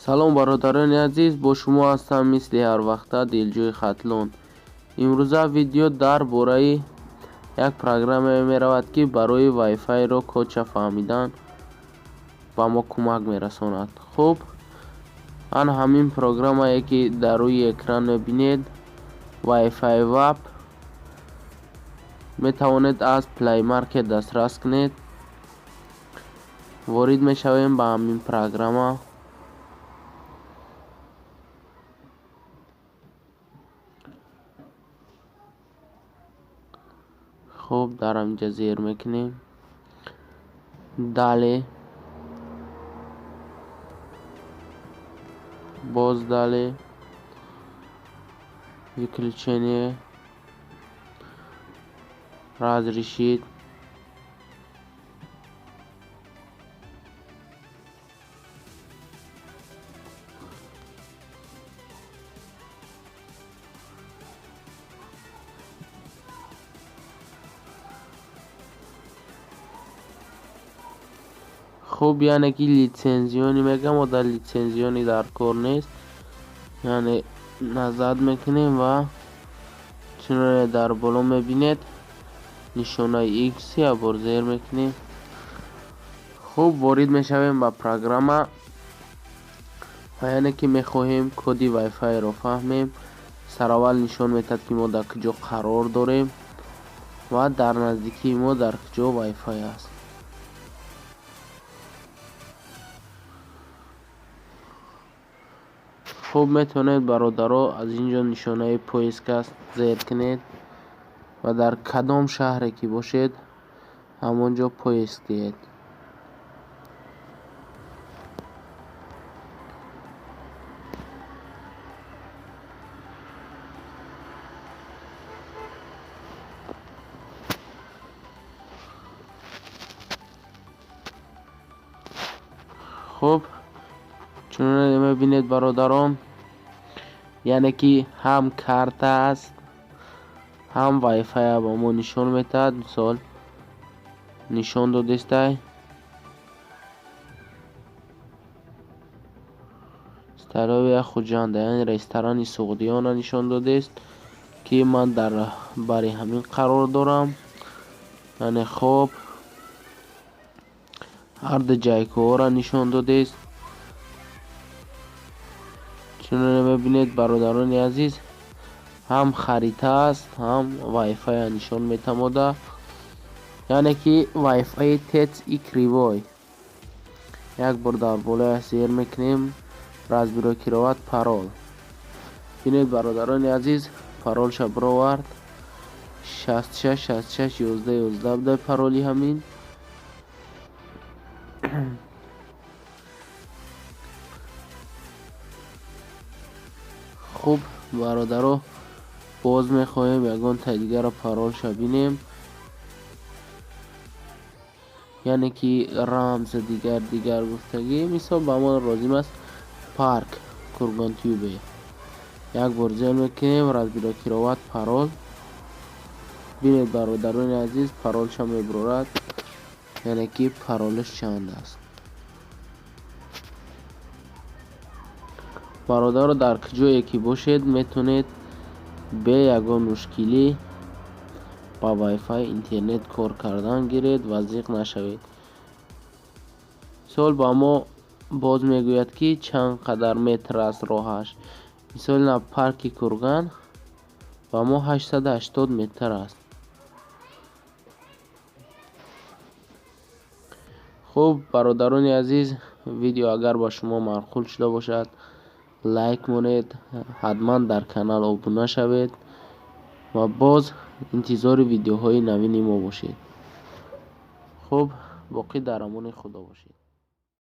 Салом, бародарони азиз, бо шумо ҳастам мисли ҳарвақта Дилҷӯи Хатлон. Имрӯза видео дар бораи як программае меравад, ки барои Wi-Fi-ро кодша фаҳмидан ба мо кӯмак мерасонад. Хуб, ана ҳамин программае, ки дар рӯи экран мебинед, Wi-Fi WAP, метавонед аз Play Market дастрас кунед. Ворид мешавем ба ҳамин программа. Хуб, дар ҳаминҷа зер мекунем. Далее, боз далее, выключение, разрешить. Хуб, яъне ки лицензионный мегам, мо дар лицензионный дар кор нест. Яъне назад мекунем ва чуноне дар боло мебинед, нишонаи X якбор зер мекунем. Хуб, ворид мешавем ба программа ва яъне ки мехоҳем коди Wi-Fi-ро фаҳмем. Сараввал нишон метаҳад, ки мо дар куҷо қарор дорем ва дар наздикии мо дар куҷо Wi-Fi аст. Хуб, метавонед, бародаро, аз ин ҷо нишонаи поиск аст, зер кунед ва дар кадом шаҳре ки бошед, ҳамон ҷо поиск диҳед. Хуб, чуноне мебинед, бародарон, яъне ки ҳам карта аст, ҳам Wi-Fi ба мо нишон метаҳад. Мисол, нишон додестай. Столовая Хуҷанда, яъне ресторани Суғдиёна нишон додест, ки ман дар бари ҳамин қарор дорам. Яъне хоб, ҳар ду ҷайкоҳоро нишон додест. Чуноне мебинед, бародарони азиз, ҳам харита аст, ҳам Wi-Fi нишон метамода. Яъне ки Wi-Fi ТЭЦ и кривой. Як бор дар болояш зер мекунем, разблокировать пароль. Бинед, бародарони азиз, паролша бировард. 66 66 11 11 буда пароли ҳамин. Хуб, бародаро, боз мехоҳем ягон таи дигарро паролша бинем. Яъне ки рамз дигар дигар гуфтагӣ. Мисол, ба мо лозим аст парк Кургантюбе. Як бор зер мекунем, разблокировать пароль. Бинед, бародарони азиз, паролша мебурорад. Яъне ки паролаш чанд аст. Бародаро, дар куҷое ки бошед, метавонед бе ягон мушкилӣ ба Wi-Fi интернет кор кардан гиред ва зиқ нашавед. Мисол, ба мо боз мегӯяд, ки чанд қадар метр аст роҳаш. Мисол, на парки Курган ба мо 880 метр аст. Хуб, бародарони азиз, видео агар ба шумо маъқул шуда бошад, лайк монед, ҳатман дар канал обуна шавед ва боз интизори видеоҳои навини мо бошед. Хуб, боқӣ дар амони Худо бошед.